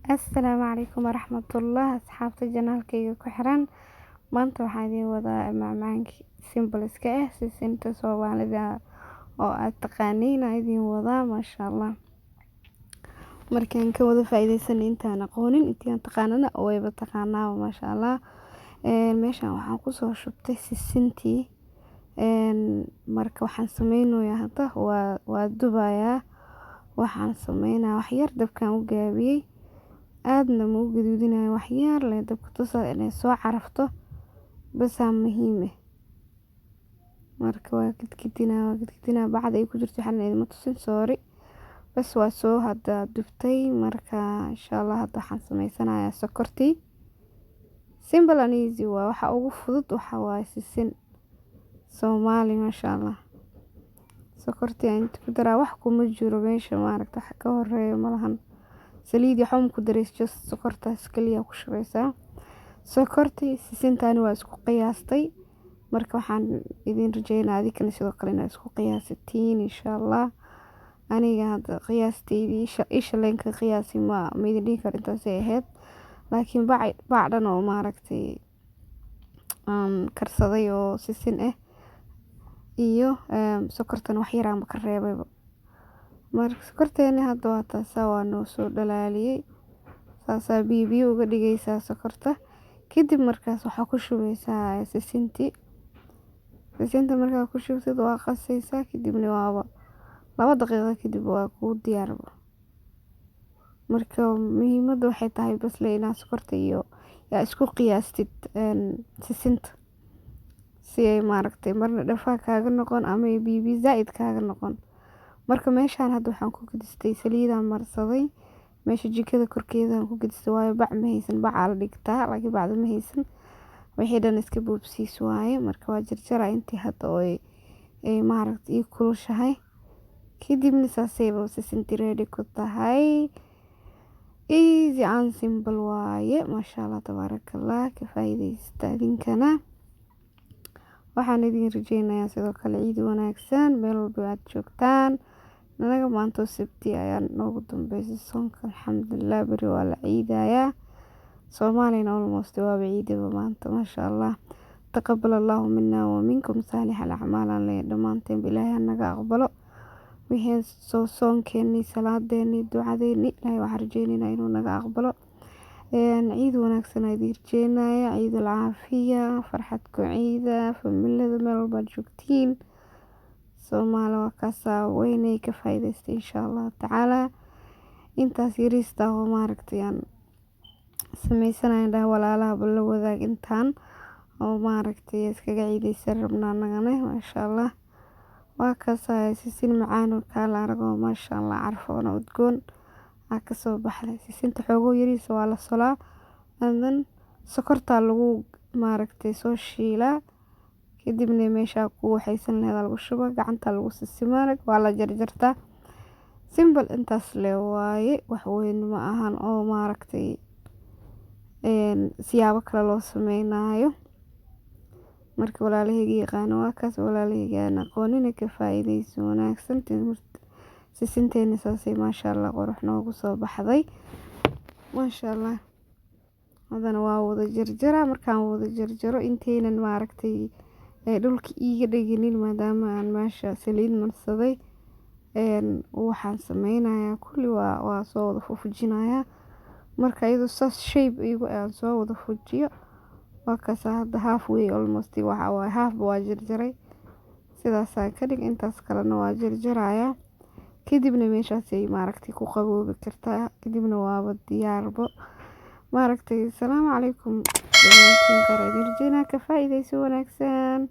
Assalaamu calaykum waraxmatullah, asxaabta channelkayga ku xiran. Maanta waxaan idiin wadaa macmacaankii simple iska ah, sisinta Soomaalida oo aad taqaaniin aan idiin wadaa, maasha Allah. Markaan ka wada faa'iideysanay intaan aqoonin, intii aan taqaanana wayba taqaanaa, maasha Allah. Meeshan waxaan kusoo shubtay sisintii. Marka waxaan sameynayaa hadda waa dubayaa. Waxaan sameynayaa wax yar, dabkaan u gaabiyey, aadna ma u gaduudinayo, wax yar leh dabka tusaa inay soo carafto basaa muhiim ah. Marka waa gidgidinaa, waa gidgidinaa. Bacda ay ku jirto waxaan idinma tusin, sorry. Bas, waa soo hadda dubtay. Marka insha Allah hadda waxaan sameysanayaa sokortii. Simple and easy waa waxa ugu fudud, waxa waaye sisin Soomaali, maasha Allah. Sokortii aan inta ku daraa, wax kuma jiro meesha, maaragta, wax ka horeeyo malahan. Saliid waxba ma ku dareyso, just sokortaas kaliya ku shubeysaa. Sokortii sisintaani waa isku qiyaastay. Marka waxaan idin rajeynayaa adinkana sidoo kale inaad isku qiyaasatiin, insha Allah. Aniga hadda qiyaasteydii isha leen ka qiyaasi ma idin dhihi karo intaasay ahayd, laakiin bac bac dhan oo maaragtay aan karsaday oo sisin ah iyo sokortan wax yar aan ka reebayba. Marka sokorteeni hadda waa taasaa, waa noo soo dhalaaliyey. Saasaa biyo biyo uga dhigaysaa sokorta. Kadib markaas waxaa ku shubeysaa sisintii. Sisinta markaa ku shubtid, waa qasaysaa. Kadibna waaba 2 daqiiqo kadib waa kuu diyaarba. Marka muhiimadda waxay tahay bas le inaad sokorta iyo yaa isku qiyaastid sisinta, si ay maaragtay marna dhafaa kaaga noqon ama ay biyo biyo zaaid kaaga noqon. Marka meeshaan hadda waxaan ku gudistay saliidaan marsaday meesha jikada korkeeda aan ku gedistay, waayo bac ma haysan. Bacaa la dhigtaa, laakiin bacda ma haysan. Wixii dhan iska boobsiis waaye. Marka waa jarjaraa intii hadda oo ay maaragtay ii kulushahay. Kadibna saasayba sisintii ready ku tahay. Easy and simple waaye, maasha Allah, tabaarakallah. Ka faa'iidaysta idinkana. Waxaan idin rajeynayaa sidoo kale ciid wanaagsan meel walba aad joogtaan. Anaga maanta oo Sabti ayaa noogu dambeysay soonka, alxamdulilah. Beri waa la ciidayaa. Soomaaliyana almost waaba ciidaba maanta, maasha Allah. Taqabal Allahu minna wa minkum saalix al acmaal aan leeyahay dhammaanteen. Ilaahay hanaga aqbalo wixii soo soonkeenii, salaadeenii, ducadeennii. Ilaahay waxaan rajeynaynaa inuu naga aqbalo. Ciid wanaagsan aan idin rajeynaya, ciid alcaafiya, farxad ku ciida familada meel walba aad joogtiin. Soomaali waa kaasaa, weynay ka faa'iidaystay, insha Allahu tacaala. Intaas yariista oo maaragtay aan sameysanayo, dhaha walaalaha bal la wadaag intaan oo maaragtay iskaga ciideysan rabnaa anagana, maasha Allah. Waa kaasaa sisin macaan oo kaala arag oo, maasha Allah, carfoon oo udgoon aa kasoo baxday. Sisinta xoogo yariisa waa la solaa, and then sokortaa lagu maaragtay soo shiilaa. Kadibna meesha ku waxaysan lahayd lagu shubaa, gacanta lagu sisimaa, waa la jarjartaa. Simple intaas le waaye, wax weyn ma ahan oo maaragtay siyaabo kale loo sameynayo. Marka walaalahayga yaqaano waa kaas, walaalahayga aan aqoonina ka faa'iidaysi wanaagsan. Sisinteena saasay, maasha Allah, qurux noogu soo baxday, maasha Allah. Haddana waa wada jarjaraa. Markaan wada jarjaro, intaynan maaragtay dhulka iiga dhiginin, maadaama aan meesha saliid marsaday, waxaan sameynayaa kulli waa soo wada fujinayaa. Marka iyadoo saas shape igu aan soo wada fujiyo, waa kaasa. Hadda half way almost waxa waaye, half waa jarjaray, sidaasaan ka dhig. Intaas kalena waa jarjarayaa. Kadibna meeshaasay maaragtay ku qaboobi kartaa. Kadibna waaba diyaarbo maaragtay. Asalaamu calaykum dhammaantiin, khayr idin rajeynaa, ka faa'iidaysi wanaagsan.